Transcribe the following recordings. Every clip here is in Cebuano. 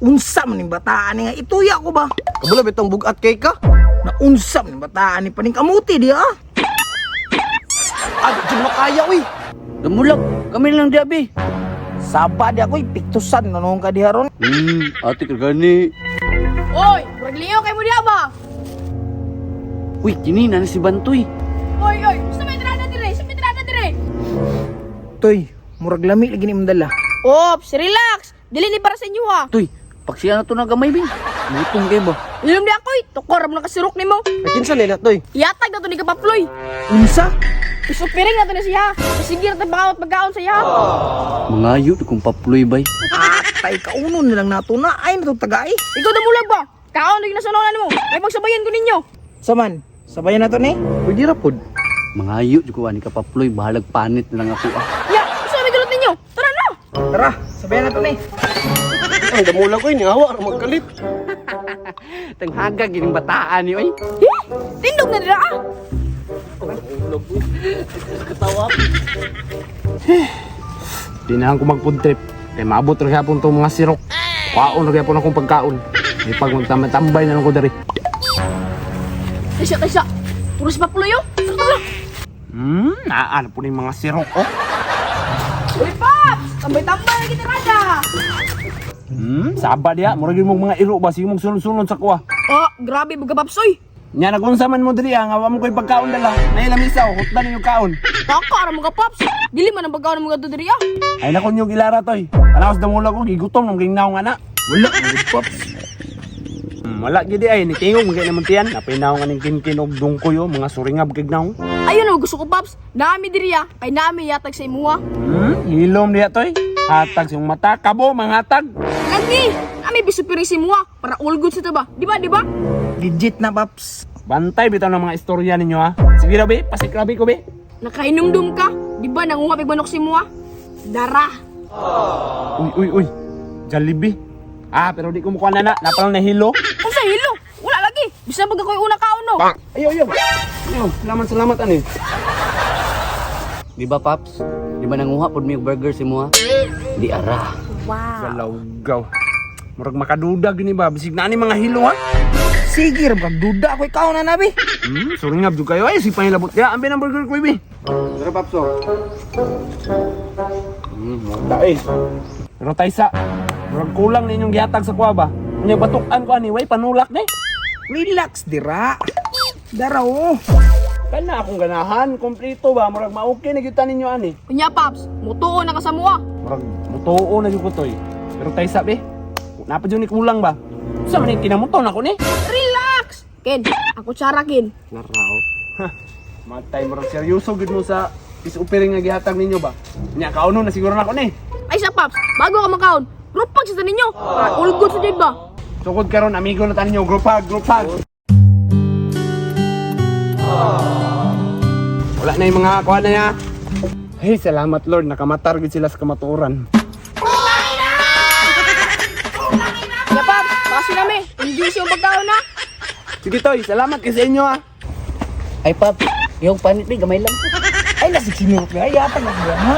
Unsa man ning bataan ni nga ituya ko ba? Kabalo bitong bugat kay ka. Na unsa man ning bataan ni paning kamuti di ah. Ah, di mo kaya uy. Damulag, kami lang diabi. Saba di ako ipiktusan na noong ka diha ron. Ate ka gani. Oy, murag liyo kay mo diha ba? Uy, kini na ni si Bantoy. Oy, oy, sa may tirada dire, sa may tirada dire. Toy, murag lami lagi ni imong dala. Ops, relax. Dili ni para sa inyo ha. Toy, paksiya na to na gamay bin. Mutong kay ba? Ilom di ako, tukor mo na kasirok nimo. Ay kinsa ni na toy? Iatag na to ni Kapaploy. Unsa? Isupiring na to ni siya. Sige ra ta pangawat pagkaon sa iya. Mangayo di kong paploy bay. Atay kaunon na lang nato na ay natong tagay. Ikaw damulag ba? Kaon lagi nasunonan nimo. Ay magsabayan ko ninyo. Saman, sabayan na to ni. Pwede ra pod. Mangayo di ko ani ka paploy, bahalag panit na lang ako ah. Ya, usa may gulot ninyo. Tara na. Tara, sabayan na to ni. Ang damulag oy, ningawa ra magkalit. Tanghaga gining bataan ni oy. Eh, tindog na dira ah. Di na lang ko mag-food trip. Kay maabot ra gyapon tong mga sirok. Kwaon ra gyapon akong pagkaon. May pag magtambay na lang ko diri. Taysa, taysa. Puro si Paploy oh. Tara, tara. Naa na po ni mga sirok oh. Uy, Paps! Tambay-tambay lagi tirada. Saba diha, murag yung mga iro ba sige mong sunod-sunod sa kuha. Oh, grabe buga Paps oy. Nya nagunsa man mo diri ah, nga wa mo ko'y pagkaon dala. Nay lamisa oh, hutdan ninyo kaon. Taka ra mga Paps. Dili man ang pagkaon ng mga to diri ah. Ay nako nyo gilara toy. Panawas damulag ko gigutom nung gingnaw nga na. Wala, mga pops. Wala gid ay ni tingog magay naman tiyan. Napinaw nga ning kinkin og dungkoy oh, mga suringab gignaw. Ayun oh, gusto ko Paps. Nami diri ah. Kay nami yatag sa imuha. Hilom diha toy. Hatag sa imong mata, kabo manghatag. Lagi, nami bisupiring sa imuha para all good sa ta ba? Di ba, di ba? Legit na paps. Bantay bitaw ng mga istorya ninyo ha. Sige raw be, pasikrabi ko be. Nakainumdum ka, di ba nanguha pig manok sa imuha? Dara. Uy, uy, uy. Jollibee. Ah, pero di ko mukuha na na. Napalang nahilo. Unsa hilo? Wala lagi. Bisan pag ako'y una kaon no. Ayo, ayo. Ayo, salamat, salamat ani. Di ba Paps? Di ba nanguha pod mi og burger si mo ha? Di ara. Galawgaw. Murag makaduda gini ba? Bisig na ani mga hilo ha. Sige, ra duda ako ikaw na nabi. Sorry nga jud kayo ay si pangilabot ya. Ambi ng burger ko be. Tara Paps oh. Dae. Pero taysa, murag kulang ninyong gihatag sa kuha ba? Unya batukan ko ani, way panulak ni. Relax dira. Dara oh. Kana akong ganahan, kompleto ba? Murag ma-okay na gyud ta ninyo ani. Unya Paps, mutuo na ka sa muha. Murag mutuo na jud ko toy. Pero taysa be, napa jud ni kulang ba? Sa man ni kinamuton ako ni. Relax. Ken, ako tsara Ken. Narao. Matay murag seryoso gid mo sa isupiring nga gihatag ninyo ba? Nya kauno na siguro nako ni. Ay sa Paps, bago ka makaon, grupag sa ninyo para all good sa jud ba? Sugod karon amigo na ta ninyo, group hug, group hug. Wala na yung mga kuha na niya. Hey, salamat Lord, nakamatar gid sila sa kamatuoran. Ya Paps, basi nami. Enjoy sa iyong pagkaon ha. Sige toy, salamat kay sa inyo ah. Ay Paps, yung panit bi gamay lang. Ay nasig sinurot ba? Yatag na siya ha.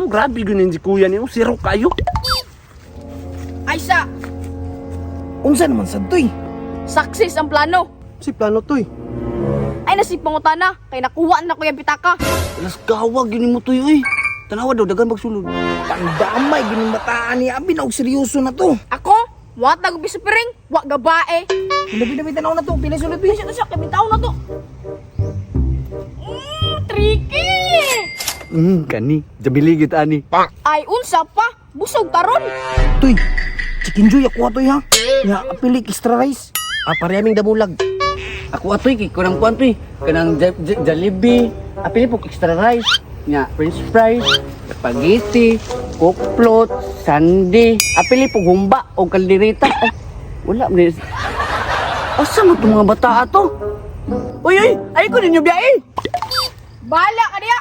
Grabe gyud si kuya niyo, siro kayo. Ay sa, Unsa naman sad toy? success ang plano. Si plano toy. Ay nasig pangutana, kay nakuha na ko yung pitaka. Alas gawag gini mo toy oy. Tanawa daw dagan magsulod. Pangdamay gining bataan ni abi na og seryoso na to. Ako, watag og bisupiring, wa gabae. Labi-labi tanaw na to, pila sulod bi. Siya to siya, kay taon na to. Tricky! Kani, jabili gid ani. Ay, unsa pa? Busog taron. Toy, chicken joy ako toy ha. Nya apili extra rice. Ah, parehang damulag. Ako atoy kay kanang kuan toy, kanang Jollibee, apili po extra rice, nya french fries, spaghetti, coke float, sundae, apili po humba o kaldereta. Ay, wala man ni. Asa man tong mga bata ato? Uy, uy, ay ko ninyo biyae. Bala ka diya.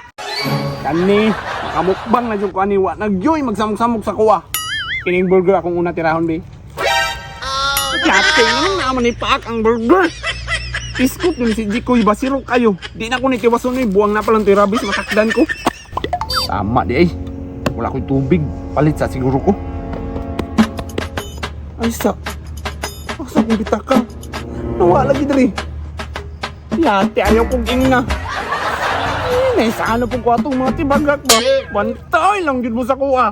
Kani, makamukbang na jud ko ani wa nagyoy magsamok-samok sa kuha. Kining burger akong una tirahon be. Yate naman naman ni paak ang burger. Iskot nun si Jikoy basiro kayo. Di na ko ni tiwason ni buwang na palang tirabis masakdan ko. Tama di ay. Wala ko'y tubig. Palit sa siguro ko. Ay sa. Asa kong bitaka? Nawa lagi diri. Yate ayaw kong ingna. Eh, naisano po ko atong mga tibagak ba? Bantay lang jud mo sa kuha.